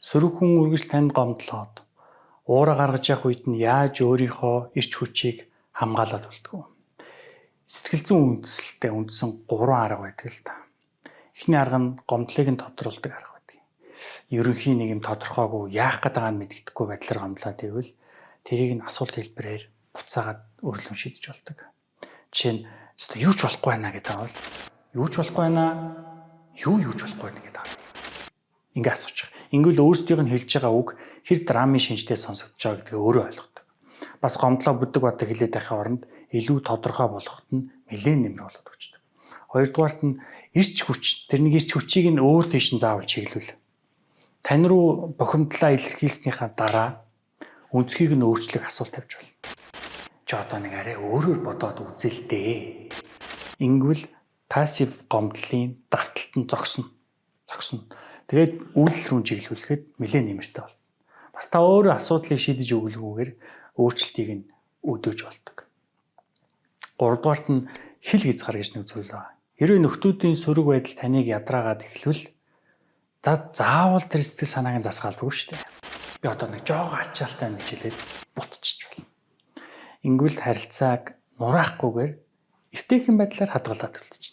Сөрөг хүн үргэлж танд гомдлоод уураа гаргаж явах үед нь яаж өөрийнхөө эрч хүчийг хамгаалаад болдгоо. Сэтгэл зүйн үндсэлтэй үндсэн 3 арга байдаг л да. Эхний арга нь гомдлыг нь тодруулдаг арга байдаг. Ерөнхийн нэг юм тодорхойгүй, яах гээд байгааг нь мэддэхгүй байдлаар гомдлоо гэвэл тэрийг нь асуулт хэлбэрээр буцаагаад өрлөм шийдэж болдог. Жишээ нь, "Ёстой юу ч болохгүй байна" гэдэг бол "Юу ч болохгүй байна, юу юу ч болохгүй байна" гэдэг аа. Ингээ асуучих. Ингэвэл өөрсдийнх нь хэлж байгаа үг хэр драмын шинжтэй сонсогдож байгаа гэдгээ өөрөө ойлгодог. Бас гомдлоо бүдэг бадаг хэлээд байхын оронд илүү тодорхой болгоход нь нэлээд нэмэр болоод өгчдөг. Хоёрдугаарт нь эрч хүч, тэр нэг эрч хүчийг нь өөр тийш нь заавал чиглүүл. Тань руу бухимдлаа илэрхийлснийхаа дараа өнцгийг нь өөрчлөх асуулт тавьж болно. "Чи одоо нэг арай өөрөөр бодоод үзэл дээ." Ингэвэл пассив гомдлын давталт нь зогсно. Зогсно. Тэгээд үйлдэл рүү чиглүүлэхэд нэлээд нэмэртэй болно. Бас та өөрөө асуудлыг шийдэж өгөлгүйгээр өөрчлөлтийг нь өдөөж болдог. Гуравдугаарт нь хил хязгаар гэж нэг зүйл байна. Хэрвээ нөхдүүдийн сөрөг байдал таныг ядраагаад эхлвэл за заавал тэр сэтгэл санааг нь засах албагүй шүү дээ. "Би одоо нэг жоохон ачаалтай байна" гэж хэлээд бутчих болно. Ингэвэл харилцааг нураахгүйгээр эвтэйхэн байдлаар хадгалаад үлдчихнэ.